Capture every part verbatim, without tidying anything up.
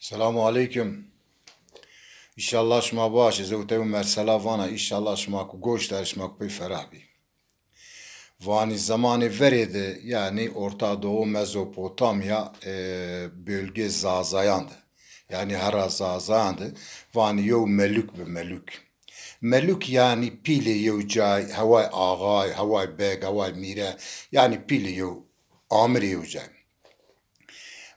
Selamu aleykum. Înşallah şima baş, ez ewte û mersela vana, înşallah şima ku goş der, şima ku pey ferah bî. Vanî zemanê verê de, yanî Orta Doğu, Mezopotamya, e, bölge Zazayan de, yanî hera Zazayan de, vanî yew melûk bi, melûk. Melûk yanî pîlê yew cay, heway axay, heway beg, heway mîre, yanî pîlê yew amirê yew cay.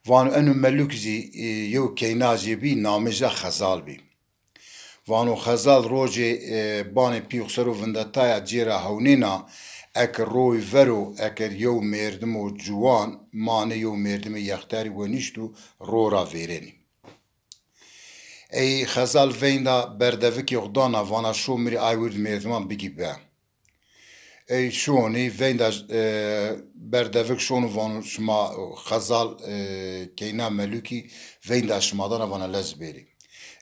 Vano eno melûk zî, e, yew keyna jê bî, namê ja Xezal bî. Vano Xezal rojê, e, banê pî xwu ser o vindataya, cê ra hewnêna, eke roy vero, eke yew mêrdimo ciwan, manê yew mêrdimê yextiyarî wenîşto, ro ra vêrenî. Ey Xezal veynda berdevikê xwu dana, vana şo mi rê ay wird mêrdiman bigî be. Ey şonî veynda, e, berdevik şono vano şima Xezal, e, keyna melûkî veynda şima dana vana lez bêrî.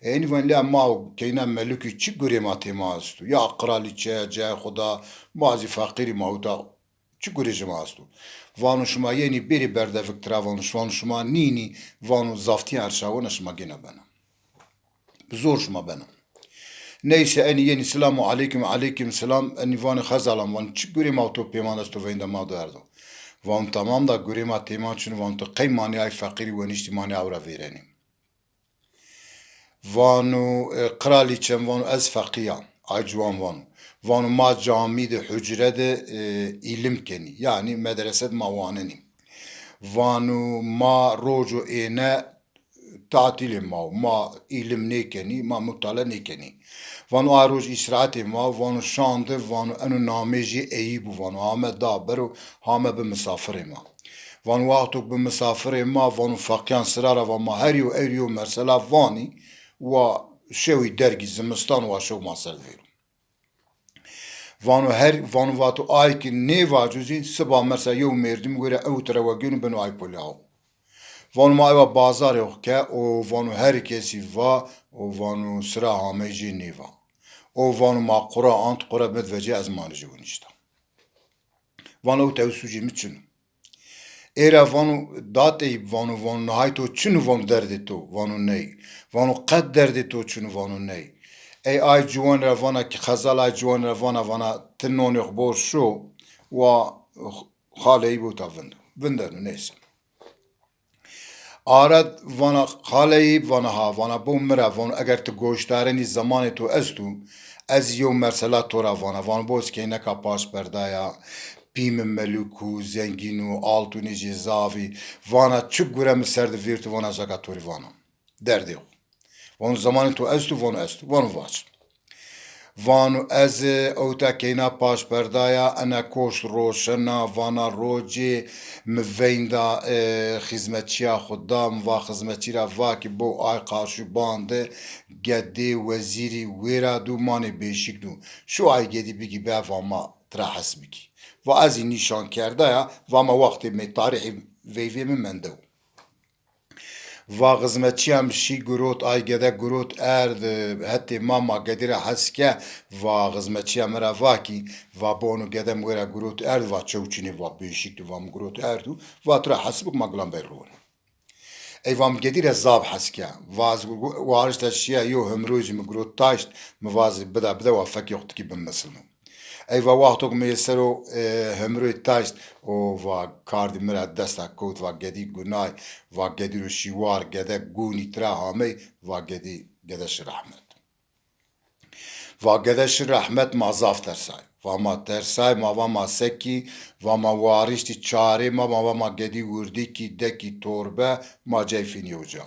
Ey enî vanî lê ma keyna melûkî çi gurê ma têma esto? Ya qiralîçe, cayê xwu da, ma zî feqîrî ma uta. Çi gurê şima esto? Vano şima yenî bêrê berdevik tira vano, vano şima nînî, vano zaftîya erşawena şima gêna bena. Bi zor şima bena. Neyse enî yenî selamu aleykum, aleykum selam, enî vanê Xezalan, vano çi gurê ma to pêman esto veynda ma do erdo. Vano tamam da gurê ma têman çino, vano to qey manê ay feqîrî wenîştî manê aw ra vêrenî. Vano, e, qiralîçem vano ez feqî ya. Ay ciwan vano. Vano ma camî de, hucre de, e, îlim kenî. Yanî medrese de ma wanenî. Vano ma rojo êne tatîlê ma wo. Ma îlim nêkenî, ma mutale nêkenî. Vano a roj îstirahetê ma wo, vano şan de, vano eno namê jê Eyîb o, vano hame da bero, hame bi misafirê ma. Vano wexto bi misafirê ma, vano feqîyan sira ra va ma her yew ewro yew mersela vanî, wa şewî dergî zimistan wa şew ma ser de vêro. Vano her, vano vato ay ki nêvaco zî, siba mersela yew mêrdim wêra ew tira wa gêno beno ay polê aw. Vano ma ewa bazarê xwu ke, o vano her kesî va, o vano sira hamey jê nêva. O vano ma qura ant, qura bid vecê ez manê jê winîşta. Vano ew tew sûcê mi çin o. Ê ra vano, dat Eyîb vano, vano nihay to çin o, vano derdê to, vano ney. Vano qet derdê to çin o, vano ney. Ey ay ciwan ra vana ki Xezal ay ciwan ra vana, vana ti nonê xwu bor şo, wa Xalê Eyîb ota vindo. Vindeno neyse. Arad vana Xalê Eyîb, vana ha, vana bo mi ra, vano eger ti goşdarenî zemanê to esto, ez yew mersela to ra vana, vano bo ez keyneka paşberdaya, pî mi melûk o, zengîn o, altûnê jê zaf î, vana çi gure mi ser de vîrto, vana ez eka to rê vana. Derdê xwu. Vano zemanê to esto, vano esto, vano vac. Vano ez ewta keyna paşberdaya, ena koşt roşena, vana rocê mi veynda, e, xizmetçîya xwu da, mi va xizmetçî ra va ki bo ay qarşû bande gedê wezîrî wêra dû, manê bêşik dû. Şo ay gedî bigî be va ma tira hes bikî. Va ez zî nîşan kerdaya, va ma wextê mi tarîxê veyvê mi mende wo. Va xizmetçîya mi şî girot, ay gede girot erd, hetê ma, ma gedî ra hes ke, va xizmetçîya mi ra va kî, va bono gede mi wêra girot erd, va çew çinê, va bêşik di, va mi girot erd û va tu ra hes bik ma gilan bey ruwin. Ey va mi gedî ra zaf hes ke, va ez warişta şîya yew himroyî zî mi girot taşt, mi va zî bida bida wa fekê xwu tikî bimisilno. Ey va wexto ki mi yê ser o, e, hemroyê taşt o, va kardî mi ra desta kewt, va gedî gunay, va gedî ro şî war, gede gunî tira hamey, va gedî gede şi rehmet. Va gede şi rehmet, ma zaf tersay. Va ma tersay, ma va ma sekî, va ma wariştî çarê ma, ma va ma gedî wirdî kî, dekî torbe, ma cey fînî yew ca.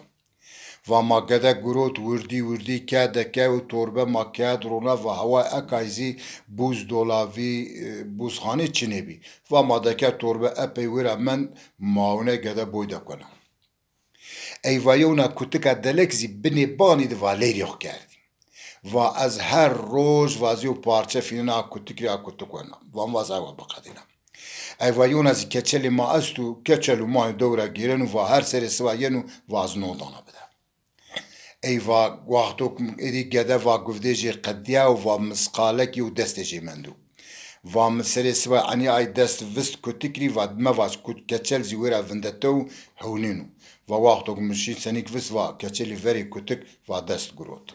Va ma gede girot wirdî wirdî ke deke û torbe ma kerd rona, va heway ekay zî buz dolavî, e, buzxanê çinê bî. Va ma deke torbe epey wêra mend, ma wine gede boy de kena. Ey va yewna kutika delek zî binê banî de va leyrê xwu kerdî. Va ez her roj va ez yew parçe fînena a kutik rê, a kutik wena. Va mi va ez ay wa biqedîna. Ey va yewna zî keçelê ma esto, keçel û mayê dew ra gêreno, va her serê siba yeno, va ez no dana bide. Ey va wexto êdî gede va guvdê jê qedîya û va misqalek yew destê jê mendo. Va mi serê sibay enî ay dest vist kutik rî, va mevac kut keçel zî wêra vindetew hewnêno. Va wexto ke mi şî senîk vist, va keçelî verê kutik, va dest girot.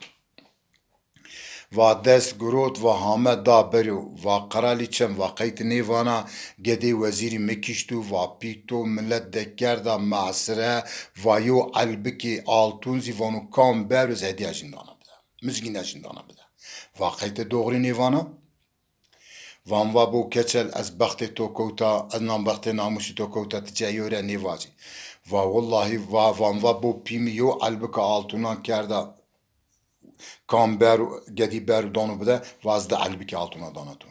Va dest girot, va hame da berî, va qeralîçem, va qey ti nêvana, gedê wezîrî mi kişto, va pîto milet de kerda mesire, va yew elbikê altun zî vano kam bero ez hedîya jîn dana bide. Mi zî gîne jîn dana bide. Va qey ti doxrî nêvana? Van va bo keçel, ez bextê to kewta, ez nam bextê namûsî to kewta, ti cayê yo ra nêvacî. Va wellahî, va van va bo pî mi yew elbika altunan kerda, kam ber, gedî ber dano bide, va ez di elbikê altuna dana to.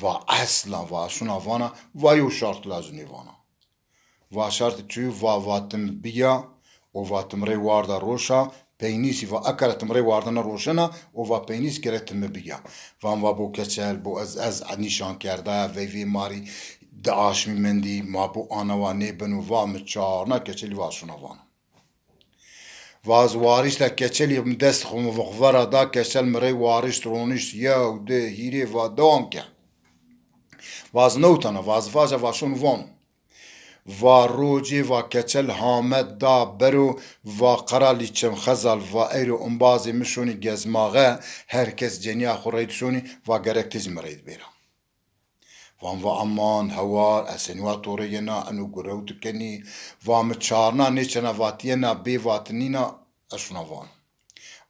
Va esla, va şuna vana, va yew şart lazim nêvana. Va şartî çi yo? Va, va ti mi biya û va ti mi rê warda roşa, peynîsî va ekere ti mi rê wardena roşena û va peynîs gere ti mi biya. Van va bo keçel, bo ez, ez nîşan kerdaya veyvê ma rî di aşmî mendî, ma bo ana wa nêbeno, va mi çarna keçelî va şuna vana. Va ez warişta keçelî mi dest xo mi vixvera da, keçel mi rey warişt ronişt, yew, di, hîrê, va dewam ke. Va ez newtana, va ez vaja, va şon vano. Va rocê, va keçel hame da bero, va qeralîçem Xezal, va eyro embazê mi şonî Gezmaxe, her kes cenîya xo reyd şonî, va gerek ti zî mi reyd bêra. Van va aman hewar, ez senî wa to rê yena, eno gurew ti kenî, va mi çarna nêçena, va ti yena bê, va ti nîna, ez şuna van.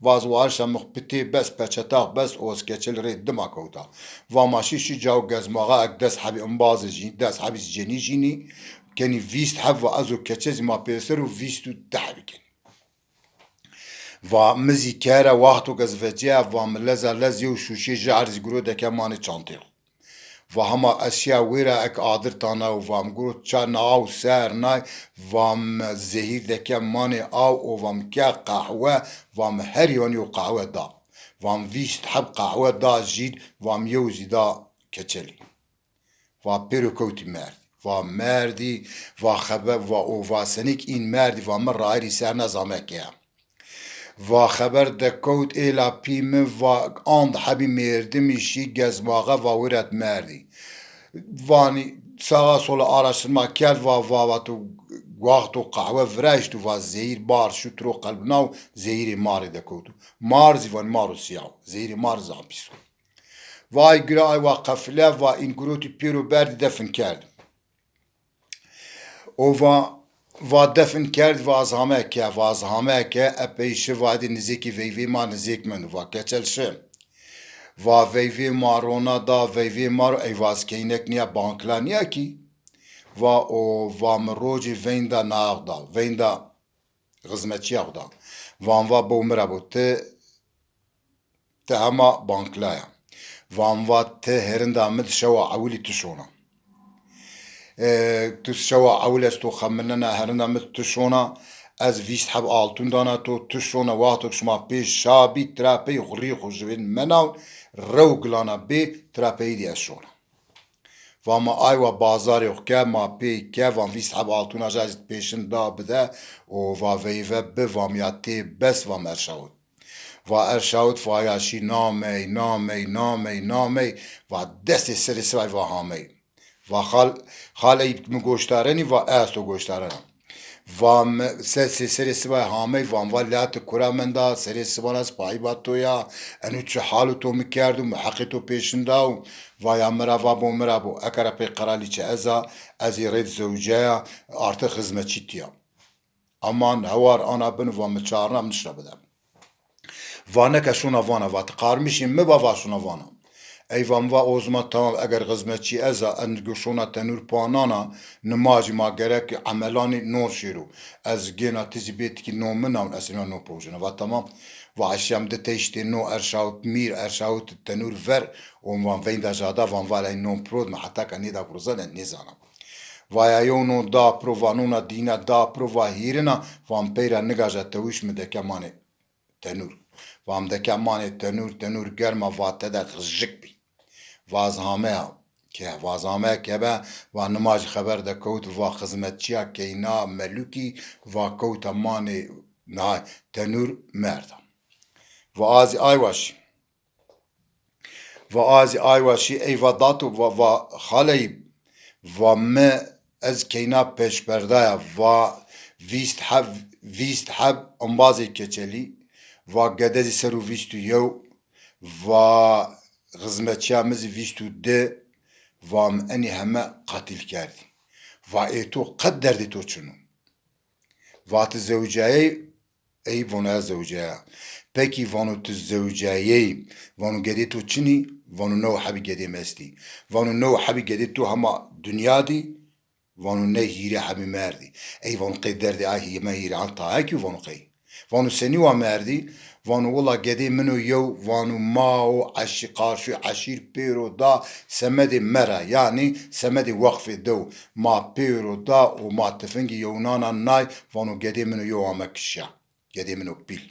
Va ez warişa mix pitê bes, peçetax bes û ez keçelî rê dima kewta. Va ma şî şî caw Gezmaxa, ek des hebî embazê jî, des hebî zî cenî jînî, kenî vîst heb, va ez û keçe zî ma pêser û vîst û di hebî kenî. Va mi zî kere wexto ke ez vecîya, va mi leza lez yew şûşê jehr zî guro deke manê çantê xo. Va hema ez şiya wêra ek adir tana û va mi guro ça na aw ser nay, va mi zehîr deke manê aw û va mi ke qehwe, va mi her yanî yew qehwe da. Va mi vîst heb qehwe da jîd, va mi yew zî da keçelî. Va pêro kewtî merdî. Va merdî, va xeber, va o, va senîk în merdî, va mi rayirî ser na zame ke ya. Va xeber dekewt êla pî mi, va and hebî mêrdimî şî Gezmaxe, va wêret merdî. Vanî sağa sola araştırma kerd, va, va, va tu wexto qehwe viraşt û va zehîr bar şû tiro qelbina û zehîrê marê dekewt û mar zî vanî maro sîya o. Zehîrê mar zî pîs o. Vay gure ay wa qefile, va în gurotî pêro berdî defin kerd. O va, va defin kerd, va ez hame ke, va ez hame ke, epey şi, va êdî nizêkî veyvê ma nizêk mendo, va keçel şi. Va veyvê ma rona da, veyvê ma ro, ey va ez keynek nîya, bankla nîya kî. Va o, va mi rocê veynda nax da, veynda xizmetçîya xo da. Van va bo mi ra bo, ti, ti hema bankla ya. Van va ti herinda mi di şewa ewilî ti şona. E, tu şewa ewil ez to xeminena, herinda mi di ti şona, ez vîst heb altun dana to, ti şona, wexto ke şima pê şa bî, tira pey xurî xo jivên menawn, rew gilana bê, tira peyî dî ez şona. Va ma ay wa bazarê xo ke, ma pê ke, van vîst heb altuna ja zî pêşin da bide û va veyve bi, va mi ya tê bes, va mi erşawit. Va erşawit, va ya şî namey, namey, namey, namey, va destê serê sibay va hamey. Va xal, xal ey mi goştarenî, va ez to goştarena. Va mi se-, se-, serê sibay hamey, van va la ti kura menda, serê siban ez payîba to ya, eno çi halo to mi kerdo, mi heqê to pêşin da û va ya mi ra va bo, mi ra bo, ekera pey qeralîçe ez a, ez ê rêd zewceya, artık xizmetçî tîya. Aman hewar ana bin, va mi çarna mi nişna bide. Va neke şona vana, va ti qarmişî mi ba, va şona vana. Ey va mi va o ziman tamam, eger xizmetçî ez a, en go şona tenûr panana, nimajî ma gerek emelanî non şêro. Ez gêna ti zî bê tikî non min awn, ez êna non powcina. Va tamam. Va eşya mi di teştê no erşawit mîr, erşawit tenûr ver, û van veynda jada, van va ley non pirot mi heta ke nêda gurzane nêzana. Va ya yew non da piro, va nona dîna da piro, va hîrina, va mi peyra nigaja tewîş mi deke manê tenûr. Va mi deke manê tenûr, tenûr germa, va tede xijik bî. Va ez hameya ke, va ez hameya ke be, va nimajî xeber dekewt, va xizmetçîya keyna melûkî, va kewta manê na tenûr merda. Va a zî ay wa şî. Va a zî aywa şî, ey va dato, va, va xaleyî, va mi ez keyna peşperdaya, va vîst heb, vîst heb embazê keçelî, va gede zî ser û vîst û yew, va xizmetçiya mi zî vîst û di, va mi enî heme qetîl kerdî. Va ê to qet derdê to çin o? Va ti zewicayey? Ey vano ez zewicaya. Pekî vano ti zewicayey, vano gedê to çinî? Vano new hebî gedê mi estî. Vano new hebî gedê to hema dinya dî? Vano ney hîrê hebî merdî. Ey vano qey derdê ay hîme hîrê an tae kî vano qey. Vano senî wa merdî? Vano wila gedê min o yew, vano ma o eşî qarşû eşîr pêro da semedê me ra, yanî semedê weqfê dew. Ma pêro da û ma tifingî yewnana nay, vano gedê min o yew ame kişya. Gedê min o pîl.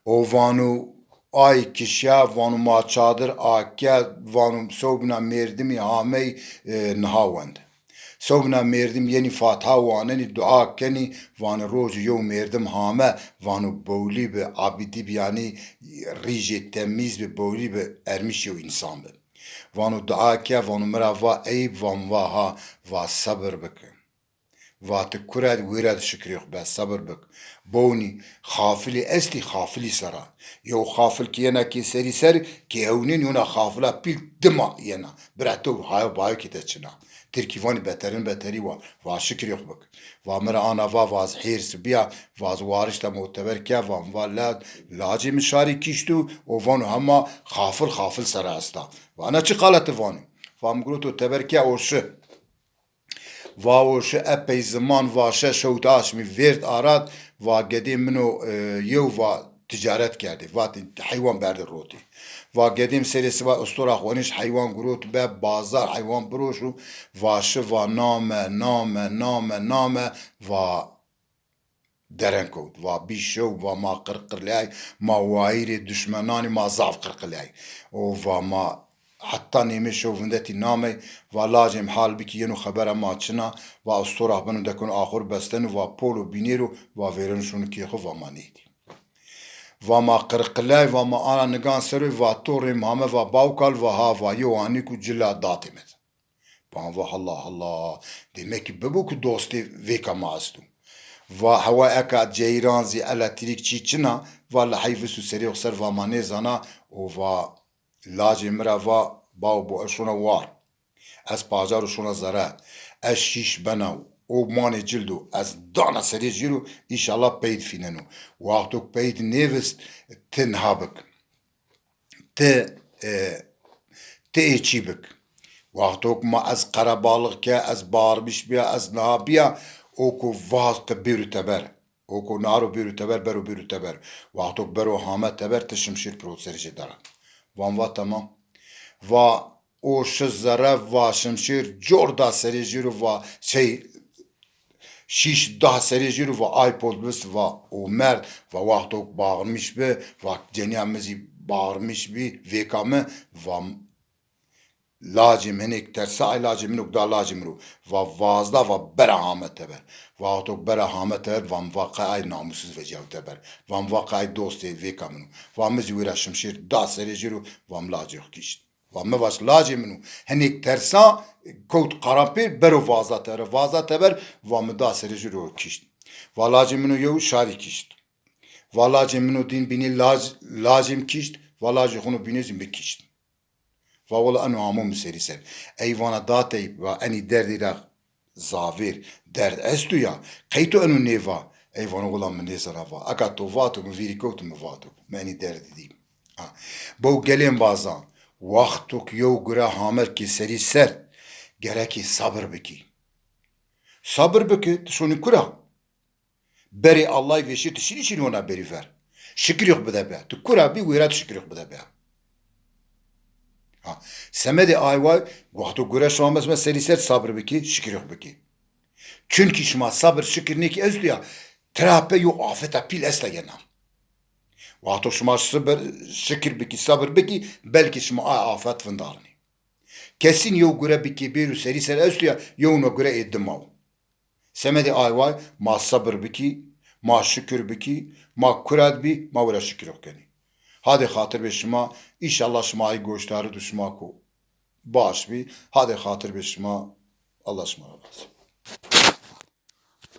O vano ay kişya, vano ma çadir ake, vano sewbîna mêrdimî hamey, e, niha wend. Sewbîna mêrdim yenî fatiha wanenî, dua kenî, vanê rojê yew mêrdim hame, vano bowlî bi, abîdî bi, yanî rîjê temîz bi, bowlî bi, ermiş yew însan bi. Vano dua ke, vano mi ra va Eyîb, van va ha, va sebir bike. Va ti kure di wêre di şikrê xo be, sebir bik. Bownî xafilî estî, xafilî sera. Yew xafil kî yena kê serî ser, kê hewnên yona xafila pîl dima yena. Bira to hayo bayo kê te çina. Tirkî vanî beterin beterî wa. Va şikrê xo bik. Va mi ra ana va, va ez hêrs bîya, va ez warişta mi o teber ke, va mi va la, lacê mi şarî kîşto, o vano hema xafil xafil sera esta. Va ena çi qala ti vanî? Va mi guro to teber ke o şi. Va o şi epey ziman, va şe şewt aşmî vêrd arad, va gedê min o, e, yew va ticaret kerdê. Vatê heywan berdê rotê. Va gedê mi serê siba ustora xwenîş heywan girot be bazar heywan biroşo, va şi va name, name, name, name, va dereng kewt. Va bî şew, va ma qirqirleyay, ma wayîrê duşmenanî ma zaf qirqileyay. O va ma heta nêmê şew vindetî namey, va lacêm hal bikî yeno xebera ma çina, va ustora beno dekon axur besteno, va polo bînêro, va vêreno şono kê xo, va ma nêdî. Va ma qirqilay, va ma ana nigan seroy, va torê mi hame, va bawkal, va ha, va yew anî ku cila datê mi. Van va halla halla, demek ki bibo ku dostê vêka ma esto. Va hewa eka ceyran zî elektrik çî çina, va lehey visto serê xo ser va ma nêzana û va lacê mi ra va bawo bo ez şona war. Ez pacar û şona zere. Ez şîş bena û manê cildo. Ez dana serê jî ro, înşallah peyd fîneno. Wexto peyd nêvist ti niha bik. Ti, e, ti ê çî bik. Wexto ku ma ez qerebalix ke, ez barmiş bîya, ez niha bîya, o ku vaz ti bêro teber. O ku niha ro bêro teber, bero bêro teber. Wexto ku bero hame teber, ti şimşêr piro serê jê dara. Van va temam. Va o şi zere, va şimşêr cor da serê jê ro, va şey, şîş dah serê jê ro, va ay pod bist, va o merd, va wexto baxirmiş bi, va cenîya mi zî baxirmiş bî, vêka mi, va lacê mi hinêk tersa, ay lacê min o da lacê mi ro, va vazda, va bera hame teber. Va wexto bera hame teber, va mi va qey ay namusiz vecîyaw teber. Va mi va qey ay dostê vêka min o. Va mi zî wêra şimşêr da serê jê ro, va mi lacê xo kişt. Va mi vaj lacê min o. Hinêk tersa, kewt qaran pêr, bero vazda teber. Vazda teber, va mi da serê jê ro kişt. Va lacê min o yew şarî kişt. Va lacê min o dîn bînî lac, lacê mi kişt. Va lacê xo no bînî zî mi kişt. Va wela eno amo mi serî ser. Ey vana datey, va enî derdî ra zavêr derd esto ya, qey to eno nêva? Ey vano wila mi nêzana va. Eka to vato mi vîrî kewto mi vato. Mi enî derdî dî. Ha. Bew gelên bazan, wexto ki yew gure hame kî serî ser, gerekî sabir bikî. Sabir bikî, ti şonî kura? Berê Allahî vêşî ti şînî şînî wina berî ver. Şikirî xo bide be. Ti kura bî wêra ti şikirî xo bide be. Ha. Semedê ay way, wexto gure şima mesme serî ser sabir bikî, şikirî xo bikî. Çunkî şima sabir şikir nêkî esto ya, tira pe yew afeta pîl esta yena. Wexto şima sibir, şikir bikî, sabir bikî, belkî şima ay afet vindarinî. Kesîn yew gure bikê bêro serî ser esto ya, yewna gure ê dima o. Semedê ay way ma sebir bikî, ma şikir bikî, ma kurad bî, ma wira şikir xo kenî. Hadê xatir bê şima, înşallah şima ay goşdarit û şima ku baş bî. Hadê xatir bê şima, Allah şima ra razî.